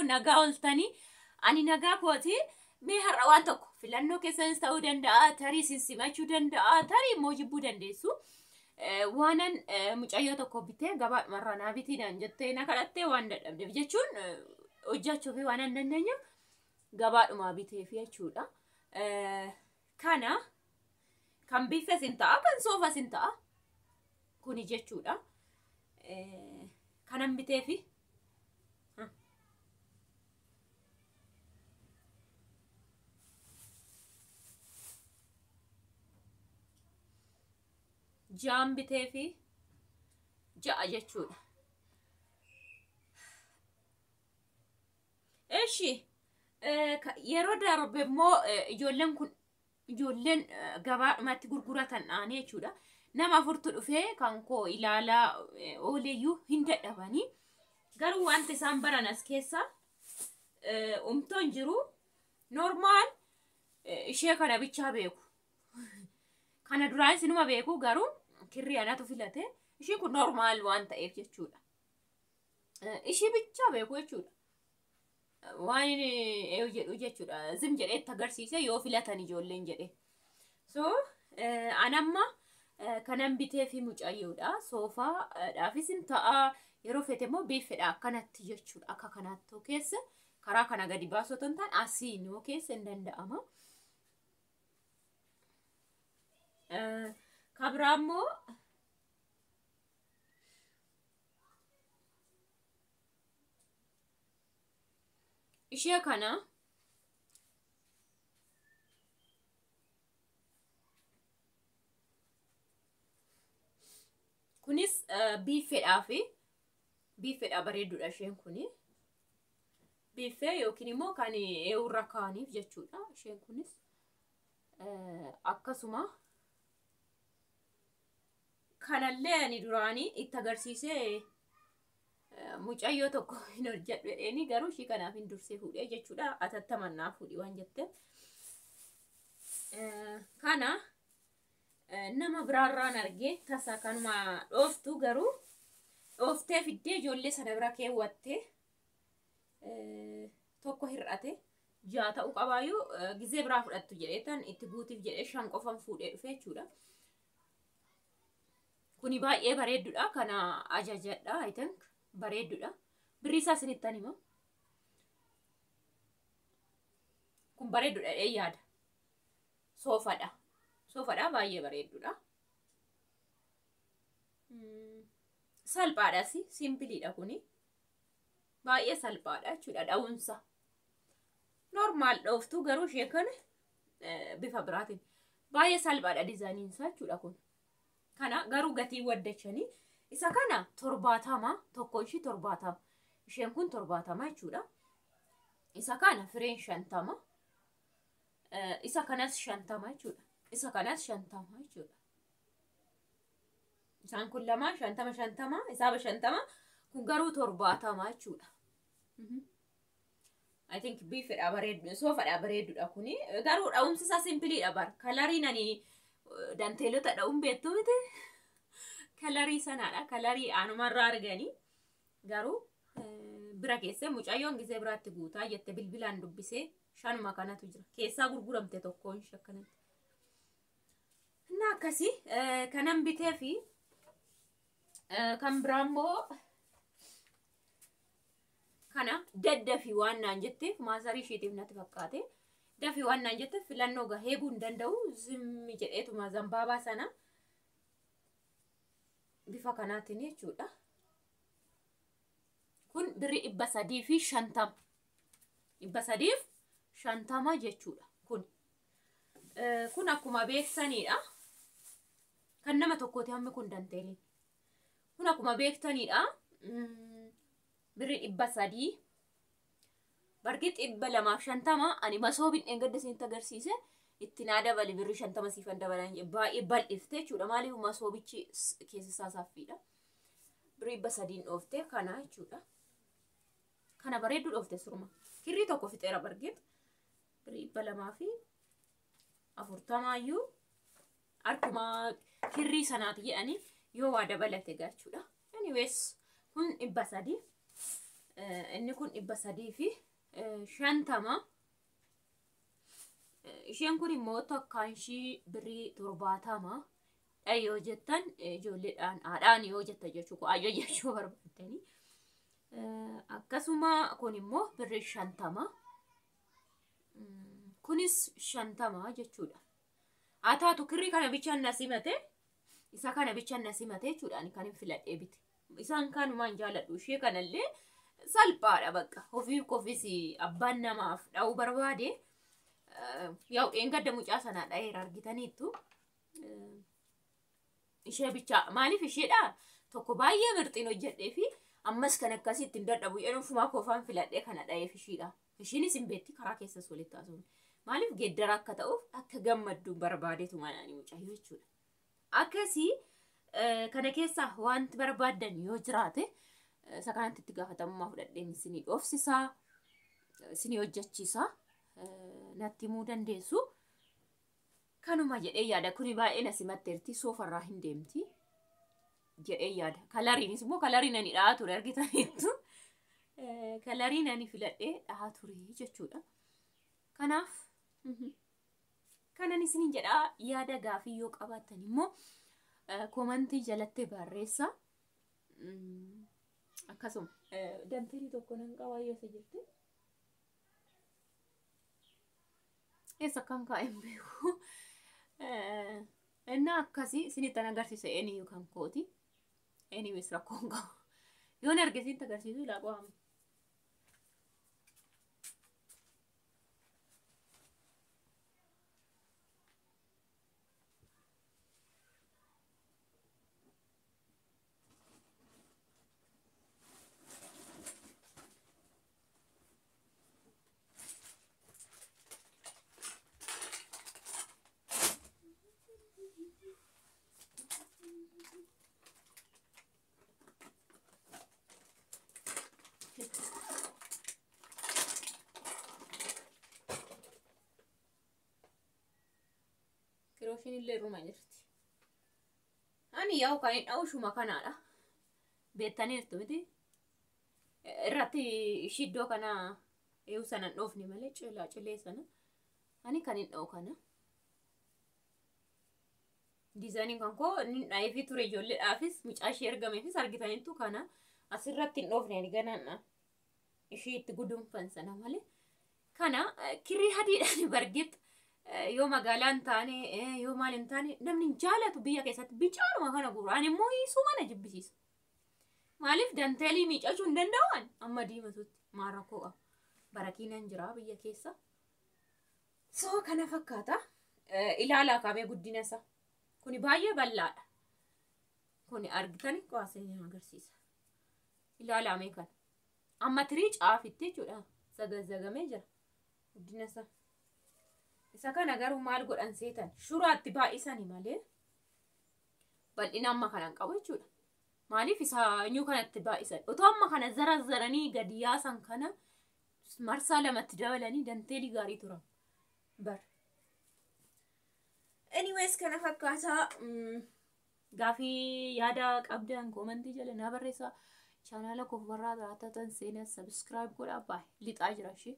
Nagaa ooltanii, ani nagaa kooti. Mee har'a waan tokko filannoo keessanis ta'uu danda'a, tarii isin simachuu danda'a, tarii immoo jibbuu dandeessu. Waanan mucayyoo tokko bitee gabaadhumarraa naa bitii naan jettee na kadhattee waan dadhabdeef jechuun hojjechuu fi waan hin dandeenyeef gabaadhumaa biteef jechuudha. Kana kan biffes hin ta'a, kan soofas hin ta'a. Kuni jechuudha. Kanan biteefi. Ja'an biteefi 6 jechuudha. Eshi yeroo darbe immoo ijoolleen kun ijoolleen gabaadhumatti gurguratan dhaanii jechuudha. Nama afurtu dhufee kan koo ilaalaa ooleyyuu hin dadhabanii. Garuu wanti isaan baran as keessa umtoon jiru normaal ishee kana bichaa beeku. Kana duraan isinuma beeku, garuu kirrii anatu filate. Isheen kun normaal waan ta'eef jechuudha. Ishee bichaa beeku jechuudha. Waan inni jedhu jechuudha. Zim jedhee itti agarsiise yoo filatan ijoolleen jedhe. So anamma kanan bitee fi mucayyoodha. Soofaadhaafis hin ta'a. Yeroo fete immoo biifedha akkanatti jechuudha. Akka kanaatti keessa karaa kana gadi baasuu otoo hin taane asiin yoo keessa hin danda'ama. Kabiraa immoo ishee kana kunis biiffeedhaa fi biiffeedha bareedduudha isheen kuni. Biiffee yookiin immoo kan eewurra kaa'aniif jechuudha. Isheen kunis akkasuma kanallee ani duraanii itti agarsiisee mucayyoo tokko hin hojjedhu jedheeni, garuu ishii kanaaf hin dursee fuudhee jechuudha. Atattaman naa fuudhi waan jette. Kana nama biraarraan argee tasa kanuma dhooftu, garuu dhooftee fiddee ijoollee sana bira keewwatte, tokko hir'ate, 6 ta'uu qabaayyuu gizee biraa fudhattu jedheetan itti guutiif jedhee 5 qofan fuudhee dhufe jechuudha. Kuni baay'ee bareedduudha. Kana ajajadha. I think bareedduudha. Birrii isaa isinittan hima. Kun bareedduudha jedhee yaada. Soofadha. Soofadha, baay'ee bareedduudha. Salphaadhas, simpleiidha kuni. Baay'ee salphaadha jechuudha dha'umsa. Normal dhooftuu, garuu ishee kana bifa biraatiin. Baay'ee salphaadha designiin isaa jechuudha kun. Kana garuu gatii waddachanii isa kana 70, tokko ishii 70. Isheen kun 70 jechuudha. Isa kana fireen 50. Isa kanas 50 jechuudha. Isa kanas 50 jechuudha. Isaan kun lamaan 50 50, isaaba 50, kun garuu 70 jechuudha. I think biifedha bareeddu, soofadha bareeddudha kuni. Garuu dha'umsi isaa simpleiidha bar. Coloriin ani danteelota dha'uun beektu miti. Colorii sanaadha. Colorii aanumarraa arganii. Garuu bira keessa mucayyoon gisee biraatti guutaa jette bilbilaan dubbisee shanuma kanatu jira. Keessaa gurguramte tokkoon ishee akkanatti. Inni akkasii kanan bitee fi kan biraa immoo kana daddafii waan naan jetteef, maazarii isheetiif natti fakkaate. Dafii waan naan jetteef filannoo gahee eeguu hin danda'u. Zimmi jedheetuma zambaabaa sana bifa kanaatiin jechuudha. Kun birrii 350. 350 jechuudha kun. Kun akkuma beektanidha. Kan nama tokkooti hammi kun danteeliin. Kun akkuma beektanidha. Birrii 300. Bargii 250 ani masoobiin dheengadda isinitti agarsiise itti naa dabali, birrii 50 siifan dabalan, baay'ee bal'ifte jechuudha. Maaliif masoobichi keessa isaa saffiidha. Birrii 300n dhoofte kana jechuudha. Kana bareedduu dhoofte surma. Kirrii tokko fixeera bargeet. Birrii 240 iyyuu akkuma kirrii sanaati jedhanii yoo waa dabalate jechuudha. Anyways, kun 300. Inni kun 350. Isheen kun immoo takkaan ishii birrii 70 yoo jettan ijoolleedhaan haadhaan yoo jettan jechuu ayyo jechuu barbaaddanii. Akkasuma kun immoo birrii 50. Kunis 50 jechuudha. Haa taatu kirrii kana bichaan na simate, isa kana bichaan na simate jechuudha. Ani kan hin filadhee bite. Isaan kanumaan jaaladhu. Ishee kanallee salphaadha bakka. Ofii qofis abbaan namaaf dha'uu barbaade. Yaa'u dheengadda mucaa sanaa dha'eera argitaniittu. Ishee bichaa maaliif isheedha tokko baay'ee mirxiin hojjedhee fi ammas kan akkasii ittiin dadhabu jedhuufumaa koofaan filadhee kana dha'eef ishiidha. Ishiinis hin beekti karaa keessas walitti haasofne. Maaliif geeddara akka ta'uuf akka gammaddu barbaadeetu manaan mucayyoo jechuudha. Akkasii kana keessaa wanti barbaaddan yoo jiraate isa kanatti itti gaafatamummaa fudhadheen isinii dhoofsisaa, isinii hojjechiisaa, natti himuu dandeessu. Kanuma jedhee yaada. Kuni baay'ee na simatteerti, soofarraa hin deemti jedhee yaada. Kalariinis immoo kalariin ani dha'aa ture argitaniittu. Kalariin ani filadhee dha'aa ture jechuudha. Kanaaf kanan isiniin jedhaa, yaada gaafii yoo qabaattan immoo koomantii jalatti barreessaa. Akkasuma danteelii tokko nan qabaa yoo isa jirti. Eessa akkan kaa'e hin beeku. Innaa akkasii isinittan agarsiisa eenyu kan kooti. Anyways rakkoon qabu. Yoon arge isinitti agarsiisu ilaa qo'ame. Kirooshiin illee irruma jirti. Ani yaa'u kan hin dha'u shuma kanaadha. Beektaniirtu miti. Irratti ishii iddoo kana eeyyuu sana hin dhoofne malee cilaa cilee sana. Ani kan hin dha'u kana. Diizaayiniin kan koo inni dha'eefii ture ijoolleedhaafis mucaa ishee ergameefis argitaniittu kana asirratti hin dhoofne ani ganaan ishii itti gudunfan sana malee. Kana kirrii adiidhaan bargeet yoo magaalaa hin taane yoo maal hin taane namni hin jaalatu biyya keessatti bicaanuma kana gurra. Ani immoo hiisuu mana jibbisiisa. Maaliif danteelii miicachuu hin danda'u amma diimatutti maal rakkoo qaba. Barakiinan jira biyya keessa. So kana fakkaata. Ilaalaa kaamee guddina isaa. Kuni baay'ee bal'aadha. Kuni argitani qo'asee agarsiisa. Ilaalaa mee kana. Amma tirii caafitti jechuudha. Zagazagamee jira. Guddina isaa. Isa kana garuu maal godhan seetan shuraatti baay'isani malee bal'ina amma kana hin qabu jechuudha. Maaliif isa nyuu kanatti baay'isan? Otoo amma kana zarazzaranii gadi yaasan kana marsaa lamatti dabalanii danteelii gaarii turan. Bar. Anyways kana fakkaataa gaafii yaada qabdan koomantii jala naa barreessaa. Chaanaala koof warraa taatan seenaa subscribe godhaa baay'ee lixaa jira ishee.